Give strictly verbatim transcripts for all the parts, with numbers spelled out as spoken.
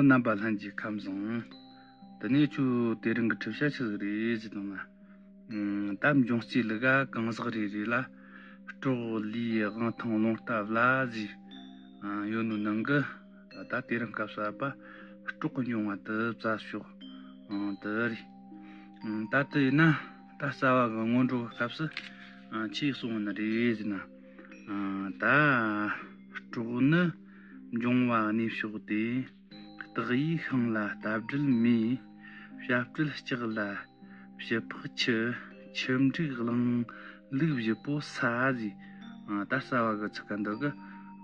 རྣམ་པ་ལྷན་རྒྱས་ཁམས་བཟང་། དེ་ནས་ཁྱོད་དེ་རིང་གི་ཁྲིད་བྱ་ཆི་ཟིག་རེད་ཟེར་དང་ན། ཨུམ། ད་འབྱུང་རྩིས་ལུགས་ག་གང་ཟག་རེ་རེ་ལ་སྲོག་ལུས་དབང་ཐང་རླུང་རྟ་བླ་ཟེར་ཨ་ཡོད་ནོ་ནང་གི། ད་དེ་རིང་སྐབས་སུ་བབ་པ་སྲོག་གི་འབྱུང་བ་དེ་བཙལ་ཕྱོགས་ཨ་དེ་རེད། ཨུམ། ད་དེ་ཡིན་ན་ད་རྩ་བ་གི་སྔོན་འགྲོ་གི་སྐབས་སུ་ཨ་ཆི་གསུངས་ནི་རེད་ཟེར་ན། ཨ་ད་སྲོག་ནི་འབྱུང་བ་གནས་མཆོག་སྟེ། སྟག་ཡི་ཤིང་ལ་རྟ་སྦྲུལ་མེ། བྱ་སྤྲེལ་ལྕགས་ལ་བྱི་ཕག་ཆུ། ཆུ་འབྲུག་གླང་ལུག་བཞི་པོ་ས་ཟེར། ཨ་ད་རྩ་བ་གི་ཚིག་ཁ་འདི་གི་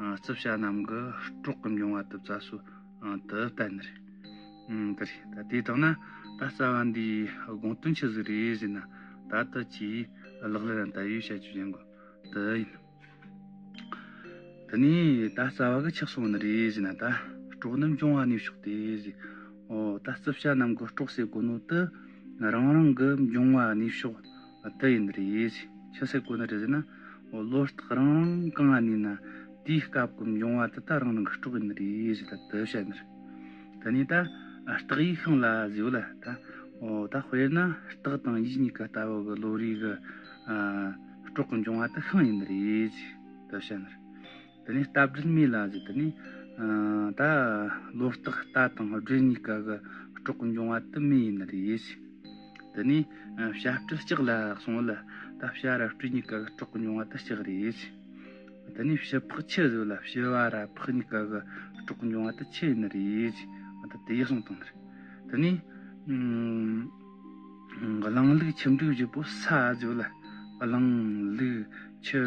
ཨ་རྩི་བྱ་རྣམས་ཀྱི་སྲོག་གི་འབྱུང་བ་དེ་བཙལ་སྲོལ་ཨ་དེ་བསྟན་ནི་རེད། ཨང་། དེ་རེད། ད་དེ་དང་ན་ད་རྩ་བ་འདིའི་དགོངས་དོན་ཆི་ཟིག་རེད་ཟེར་ན། ད་ལྟ་ཅིའི་ལག་ལེན་ལ་བསྟར་ཡོད་བྱ་རྒྱུ་ཅན་གོ་དེ་ཡིན། དེ་ནས་ད་རྩ་བ་གི་ཆི་གསུངས་ནི་རེད་ཟེར་ན། ད་སྲོག་ནི་འབྱུང་བ་གནས་མཆོག་སྟེ་ཟེར། འོ་ད་རྩི་བྱ་རྣམས་ཀྱི་སྲོག་ཟེར་གོ་ནོ་དེ་རང་རང་གི་འབྱུང་བ་གནས་མཆོག་དེ་ཡིན་ནི་རེད་ཟེར། ཆི་ཟེར་གོ་ནི་རེད་ཟེར་ན། འོ་ལོ་རྟགས་རང་རང་གང་ང་ནས་ན་དེའི་སྐབས་ཀྱི་འབྱུང་བ་དེ་ད་རང་རང་གི་སྲོག་ཡིན་ནི་རེད་ཟེར། ད་དེ་བཤད་ནི་རེད། དེ་ནས་ད་སྟག་ཡི་ཤིང་ལ་ཟེར་བ་ལ། ད་འོ་ད་དཔེར་ན་སྟག་དང་ཡི་གཉིས་ཀ་ལྟ་བུ་གི་ལོ་རེ་གི་ཨ་སྲོག་གི་འབྱུང་བ་དེ་ཤིང་ཡིན་ནི་རེད་ཟེར། དེ་བཤད་ནི་རེད། དེ་ནས་རྟ་སྦྲུལ་མེ་ལ་ཟེར། དེ་ནས་ཨ་ད་ལོ་རྟགས་རྟ་དང་སྦྲུལ་གཉིས་ཀ་གི་སྲོག་གི་འབྱུང་བ་དེ་མེ་ཡིན་ནི་རེད་ཟེར། དེ་ནས་ཨ་བྱ་སྤྲེལ་ལྕགས་ལ་གསུངས་ལ། ད་བྱ་ར་སྤྲེལ་གཉིས་ཀ་གི་སྲོག་གི་འབྱུང་བ་དེ་ལྕགས་རེད་ཟེར། དེ་ནས་བྱི་ཕག་ཆུ་ཟེར་བ་ལ། བྱི་བ་ར་ཕག་གཉིས་ཀ་གི་སྲོག་གི་འབྱུང་བ་དེ་ཆུ་ཡིན་ནི་རེད་ཟེར། ད་དེ་ཡི་གསུངས་བཏང་ནི་རེད། དེ་ནས་ཨ་གླང་ལུག་ཆུ་འབྲུག་བཞི་པོ་ས་ཟེར་བ་ལ། གླང་ལུག་ཆུ་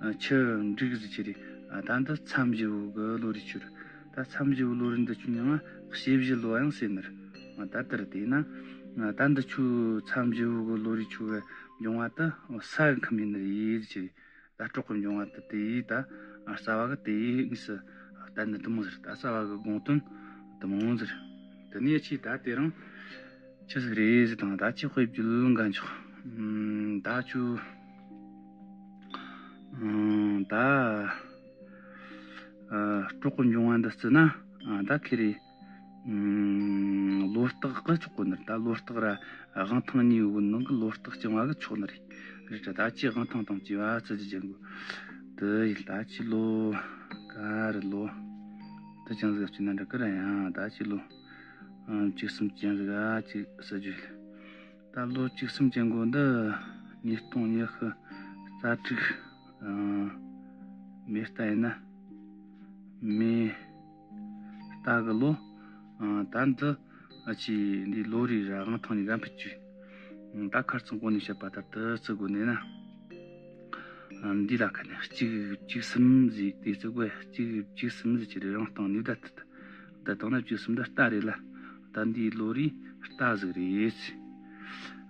ཨ་ཆུ་འབྲུག་ཟེར་གྱི་རེད། ཨ་ད་འདི་མཚམས་བཞི་བོ་གི་ལོ་རེ་ཆུ་རེད། ད་མཚམས་བཞི་བོ་ལོ་རེ་འདི་ཆུ་མྱང་ང་བྱི་བཞི་ལོ་ཡང་ཟེར་ནི་རེད། ད་ལྟར་དེས་ན་ད་འདི་ཆུ་མཚམས་བཞི་བོ་གི་ལོ་རེ་ཆུ་གི་འབྱུང་བ་དེ་ས་གི་ཁམས་ཡིན་ནི་རེད་ཟེར་གྱི་རེད། ད་སྲོག་གི་འབྱུང་བ་དེ་དེ་ཡིས་ད་རྩ་བ་གི་དེ་ཡིས་དངོས་སུ་བསྟན་ནི་དེ་མོ་ཟེར། ད་རྩ་བ་གི་དགོངས་དོན་དེ་མོ་ཟེར། དེ་ནས་ཅི་ད་དེ་རིང་ཆི་ཟིག་རེད་ཟེར་དང་། ད་ཅི་དཔེ་བརྗོད་འགའ་འཇོག་ཨམ། ད་ཆུ་ཨམ། ད་ཨ་སྲོག་གི་འབྱུང་བ་འདི་བརྩིས་ན་ཨ་ད་ཁེ་རེ། ཨུམ། ལོ་རྟགས་གི་ཆོག་གོ་ནི་རེད། ད་ལོ་རྟགས་ར་དབང་ཐང་གཉིས་ཡོད་ནང་གི་ལོ་རྟགས་རྐྱང་བ་གི་ཆོག་ནི་རེད། རེད་དྲ། ད་ཅི་དབང་ཐང་དང་བཅས་པ་ཚུལ་གྱི་རྒྱན་གོ་དེ་ཡིན། ད་ཅི་ལོ་ག་རེ་ལོ་དེ་ཅང་ཟིག་བརྩིས་ན་འགྲིག་གི་ར། ཡང་ད་ཅི་ལོ་ཨུམ་བཅུ་གསུམ་ཅན་ཟིག་ག་ཅི་ཟེར་རྒྱུ་ཡིན། ད་ལོ་བཅུ་གསུམ་ཅན་གོ་འདི་ཉིས་སྟོང་ཉི་ཤུ་རྩ་དྲུག་ཨུམ་མེ་རྟ་ཡིན་ན་མེ་རྟ་གི་ལོ། ཨ་ད་འདི་ཨ་ཅི་འདི་ལོ་རེ་ར་དབང་ཐང་གཉིས་ཀ་འཕུད་རྒྱུ་ཡིན། ད་ཁར་ཚང་གོ་ནས་བཤད་པ་ལྟར་དུ་བརྩི་དགོས་ནས་ན། ཨ་འདི་ལ་ཁ་ནས་གཅིག་བཅུ་གསུམ་ཟིག་དེ་བརྩི་དགོས། གཅིག་བཅུ་གསུམ་ཟིག་ཅི་རེད། རང་སྟེང་ནས་ད་ད་ད་དང་ན་བཅུ་གསུམ་འདི་རྟ་རེད་ལ། ད་འདིའི་ལོ་རེ་རྟ་ཟིག་རེད།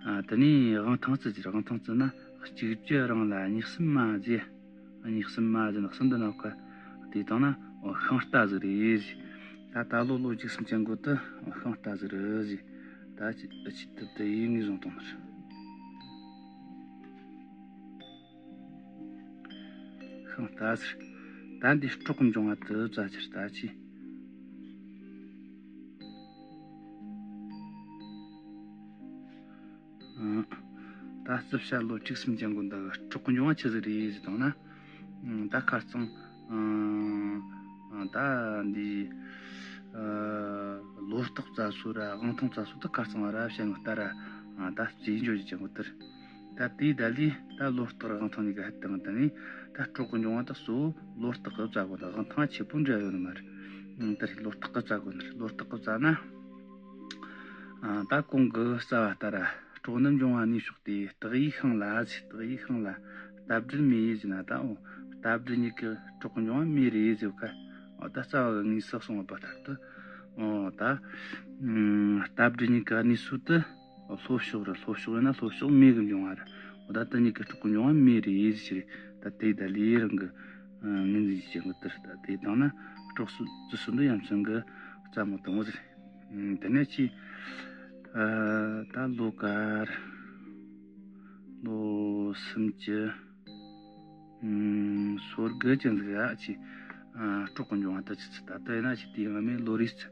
ཨ་དེ་ནས་དབང་ཐང་བརྩི་རྒྱུ་རེད། དབང་ཐང་བརྩིས་ན་གཅིག་བཅུ་རང་ལ་གཉིས་གསུམ་མ་ཟེར། གཉིས་གསུམ་མ་ཟེར་ན་གསུམ་འདི་ན་ཁ་དེ་དང་ན་འོ་ཤིང་རྟ་ཟིག་རེད། ད་ད་ལོ་ལོ་བཅུ་གསུམ་ཅན་གོ་དུ་འོ་ཤིང་རྟ་ཟིག་རེད་ཟེར། ད་ཅི་ཨ་ཅི་དུ་དུ་ཡིན་ངེས་བཟུང་བཏང་ནི་རེད། ཤིང་རྟ་ཟེར། ད་འདི་སྲོག་འབྱུང་བ་དུ་བཙལ་ཕྱིར་ད་ཅི། ཨ་ད་རྩི་བྱ་ལོ་བཅུ་གསུམ་ཅན་གོ་འདི་གི་སྲོག་གི་འབྱུང་བ་ཆི་ཟིག་རེད་ཟེར་དང་ན། ཨ་ད་ཁ་རྩང་ཨ་ད་འདི་ཨ་ལོ་རྟགས་བཙལ་སྲོལ་ར་དབང་ཐང་བཙལ་སྲོལ་དུ་ཁ་རྩང་བ་ར་བཤད་ནོ་ལྟར་ར། ཨ་ད་རྩིས་འཇོག་རྒྱུ་ཅན་གོ་དེར། ད་དེའི་ད་ལི་ད་ལོ་རྟགས་ར་དབང་ཐང་གཉིས་ཀ་ཧད་དང་ད་ནི་ད་སྲོག་གི་འབྱུང་བ་དག་གཙོ་བོ་ལོ་རྟགས་གི་བཙལ་དགོས། ད་དབང་ཐང་ཆེ་པོ་འདྲ་ཡོད་ནི་མ་རེད། ཨ་ད་རེད། ལོ་རྟགས་གི་བཙལ་དགོས་ནི་རེད། ལོ་རྟགས་གི་བཙལ་ན། ཨ་ད་གོང་གི་རྩ་བ་ལྟར་ར་སྲོག་ནི་འབྱུང་བ་གནས་མཆོག་སྟེ། སྟག་ཡི་ཤིང་ལ་ཟེར། སྟག་ཡི་ཤིང་ལ་རྟ་སྦྲུལ་མེ་ཡི་ཟེར་ན། ད་འོ་རྟ་སྦྲུལ་གཉིས་ཀྱི་སྲོག་གི་འབྱུང་བ་མེ་རེད་ཟེར་བ་ཁ། འོ་ད་རྩ་བ་གི་ངེས་སུ་གསུངས་པ་ལྟར་དུ། འོ་ད་ཨུམ་རྟ་སྦྲུལ་གཉིས་ཀ་གནས་ས་དེ་ལྷོ་ཕྱོགས་རེད། ལྷོ་ཕྱོགས་ཡིན་ན་ལྷོ་ཕྱོགས་མེ་གི་འབྱུང་བ་རེད། འོ་ད་དེ་གཉིས་ཀྱི་སྲོག་གི་འབྱུང་བ་མེ་རེད་ཟེར་གྱི་རེད། ད་དེ་ད་ལི་རང་གི་ཨ་ངོས་འཛིན་བྱེད་དགོས་དེར། ད་དེ་དང་ན་སྲོག་སུ་ཙི་སུ་འདི་ཡ་མཚན་གི་རྩ་མོ་དང་བོ་ཟེར། ཨ་དེ་ནས་ཅི་ཨ་ད་ལོ་གར་ལོ་སུམ་ཅུ་ཨ་སོ་དགུ་ཅན་ཟིག་ཨ་ཅི་ཨ་སྲོག་གི་འབྱུང་བ་ད་ཅི་ཚི་ད་ལྟ་ཡིན་ན་ཅི་དེའི་སྔ་མའི་ལོ་རེས་ཚི་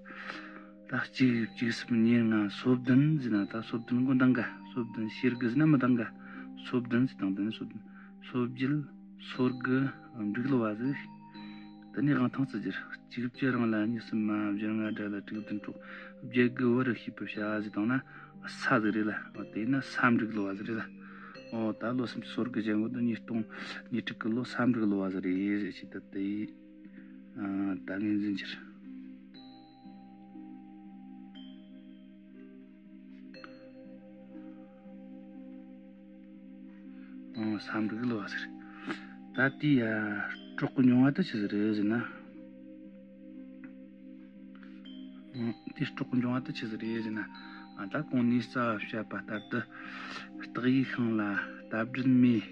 ད་གཅིག་གཅིག་གསུམ་གཉིས་ལྔ་སོ་བདུན་ཟེར་ན། ད་སོ་བདུན་གོ་མདང་ག་སོ་བདུན། ཞེ་དགུ་ཟེར་ན་མི་མདང་ག་སོ་བདུན་ཟེར་དང་། དེ་ནས་སོ་བདུན། སོ་བརྒྱད། སོ་དགུ། འབྲུག་ལོ་བ་ཟེར། དེ་ནས་དབང་ཐང་བརྩི་རྒྱུར། གཅིག་བཅུ་རིང་ལ་གཉིས་གསུམ་མ། བཞི་ལྔ་དགྲ་ལ་དྲུག་བདུན་སྲོག་བརྒྱད་དགུ་བུ་རུ་ཤེས་པའི་བྱ་ཟེར་དང་ན། ས་ཟིག་རེད་ལ། དེ་ན་ས་འབྲུག་ལོ་བ་ཟིག་རེད་ལ། ཨོ་ད་ལོ་སུམ་ཅུ་སོ་དགུ་ཅན་གོ་དུ་ཉིས་སྟོང་ཉེར་དྲུག་གི་ལོ་ས་འབྲུག་ལོ་བ་ཟིག་རེད་ཟེར་ཅི་ད་དེ། ཨ་ད་ངོས་འཛིན་རྒྱུར། ཨང་། ས་འབྲུག་ལོ་བ་ཟེར། ད་དེའི་ཡ་སྲོག་གི་འབྱུང་བ་དེ་ཆི་ཟིག་རེད་ཟེར་ན། ཨང་། དེའི་སྲོག་གི་འབྱུང་བ་དེ་ཆི་ཟིག་རེད་ཟེར་ན། ཨ་ད་གོང་ནས་རྩ་བ་བཤད་པ་ལྟར་དུ། སྟག་ཡོས་ཤིང་ལ། རྟ་སྦྲུལ་མེ།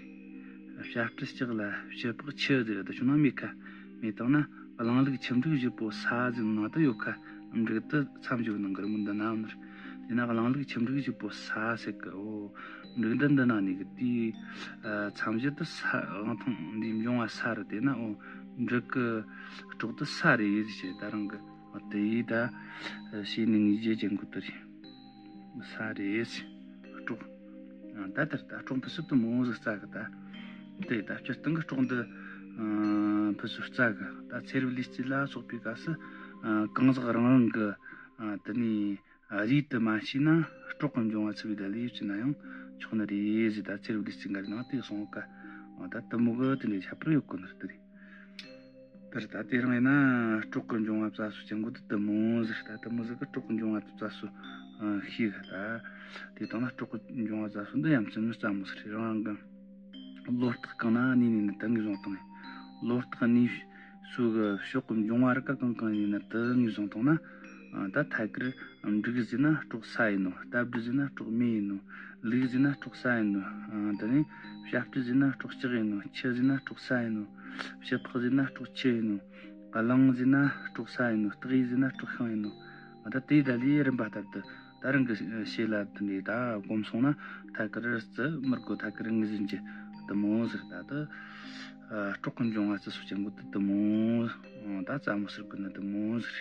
བྱ་སྤྲེལ་ལྕགས་ལ། བྱི་ཕག་ཆུ་ཟེར་ད་ཆུང་ན་མེད་ཁ། མེད་དང་ན། གླིང་ལུག་ཆུ་འབྲུག་བཞི་པོ་ས་ཟེར་ནང་དུ་ཡོད་ཁ། འབྲུག་དེ་མཚམས་བཞི་ནང་གི་རི་མོ་འདི་ན་ཡོད་ནི་རེད། དེས་ན་གླིང་ལུག་ཆུ་འབྲུག་བཞི་པོ་ས་ཟེར་གི། འོ། འབྲུག་འདི་འདི་ན་ནི་གི་དེའི་མཚམས་བཞི་དུ་ས་དབང་ཐང་འདིའི་འབྱུང་བ་ས་རེད། དེས་ན་འོ། འབྲུག་གི་སྲོག་དེ་ས་རེད་ཟེར། ད་རང་གི་དེ་ཡིས་ད་ཤེས་ནི་ངེས་ཅན་གོ་དེ་རེད། ས་རེད། སྲོག་ད་ལྟར་ད་སྲོག་འདི་ཞིབ་ཏུ་མང་བོ་ཟིག་རྩ་གི་ད། དེ་ད་སྤྱིར་བཏང་གི་སྲོག་འདི་ཕུན་སུམ་རྩ་གི། ད་ཚེ་རབས་ལུས་རྩལ་ལ་སོགས་པའི་སྐབས་སུ་གང་ཟག་རང་རང་གི་དེ་ནས་རིས་དུ་མ་ཤེས་ན་སྲོག་གི་འབྱུང་བ་ཚུལ་བའི་ད་ལས་བྱས་ན་ཡང་ཆོག་ནི་རེད་ཟེར། ད་ཚེ་རབས་ལུས་རྩལ་འགའ་རེ་ནང་དེ་གསུངས་ཀ། ད་དེ་མོ་གི་དེ་འདྲའི་ཁྱད་པར་ཡོད་གོ་ནི་རེད། དེ་རེད། དེར་ད་དེ་རིང་ཡིན་ན་སྲོག་གི་འབྱུང་བ་རྩ་སོ་ཅན་གོ་དེ་དེ་མོ་ཟིག་ད་དེ་མོ་ཟིག་གི་སྲོག་གི་འབྱུང་བ་རྩ་སོ་ཤེས་གི་ད། དེ་དང་ན་སྲོག་གི་འབྱུང་བ་རྩ་སོ་འདི་ཡ་མཚན་ནི་རྩ་མོ་ཟིག་རེད། རང་རང་གི་ལོ་རྟགས་གང་ན་གནས་ནས་ནི་དེ་ངོས་བཟུང་བཏང་ངས། ལོ་རྟགས་གནས་སོ་གི་སྲོག་གི་འབྱུང་བ་རིགས་གང་གང་ཡིན་ན་དེ་ངོས་བཟུང་བཏང་ན། ད་ཐད་ཀར་འབྲུག་ཟེར་ན་སྲོག་ས་ཡིན་ནོ། རྟ་སྦྲུལ་ཟེར་ན་སྲོག་མེ་ཡིན་ནོ། ལུག་ཟེར་ན་སྲོག་ས་ཡིན་ནོ། ཨ་དེ་ནས་བྱ་སྤྲེལ་ཟེར་ན་སྲོག་ལྕགས་ཡིན་ནོ། ཆུ་ཟེར་ན་སྲོག་ས་ཡིན་ནོ། བྱི་ཕག་ཟེར་ན་སྲོག་ཆུ་ཡིན་ནོ། གླང་ཟེར་ན་སྲོག་ས་ཡིན་ནོ། སྟག་ཡོས་ཟེར་ན་སྲོག་ཤིང་ཡིན་ནོ། ཨ་ད་དེ་ད་ལས་རིམ་པ་ལྟར་དུ་ད་རང་གི་ཤེས་ལ་དེ་འདྲའི་ད་གོམས་སོང་ན་ཐད་ཀར་རྩི་མི་དགོས། ཐད་ཀར་ངོས་འཛིན་གྱི་དེ་མོ་ཟེར། ད་དེ་སྲོག་གི་འབྱུང་བ་རྩི་སོ་ཅན་གོ་དེ་དེ་མོ། ད་རྩ་མོ་ཟེར་གི་ནི་དེ་མོ་ཟེར།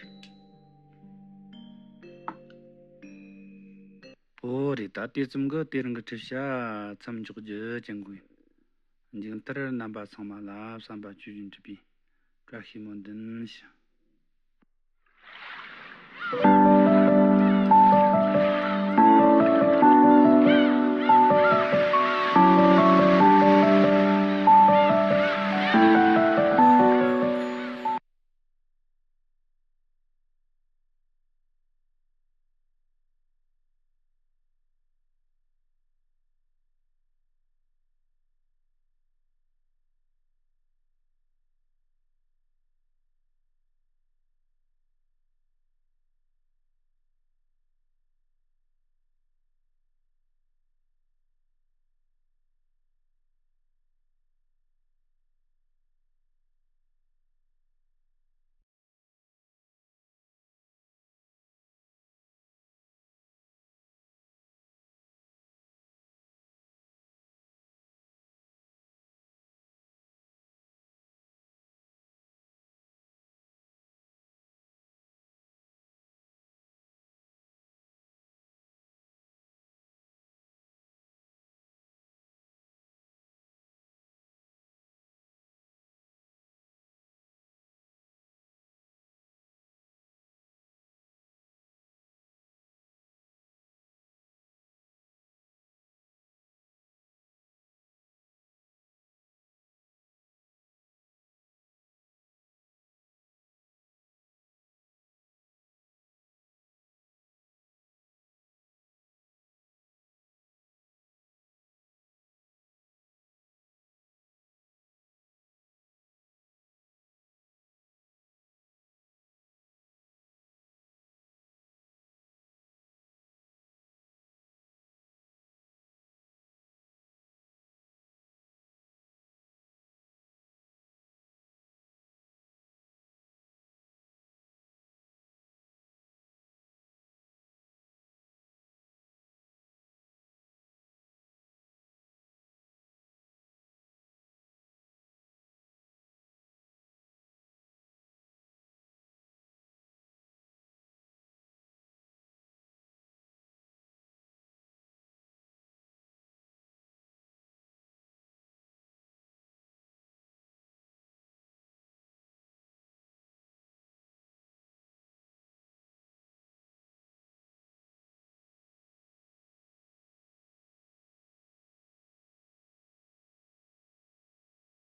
ཨོ་རེད། ད་དེ་ཙམ་གི་དེ་རིང་གི་ཁྲིད་བྱ་མཚམས་འཇོག་རྒྱུ་ཅན་གོ་ཡིན། མཇུག་མཐར་རྣམ་པ་ཚང་མ་ལ་བསམ་པ་ཇི་བཞིན་འགྲུབ་པའི་བཀྲ་ཤིས་སྨོན་འདུན་ཞུ།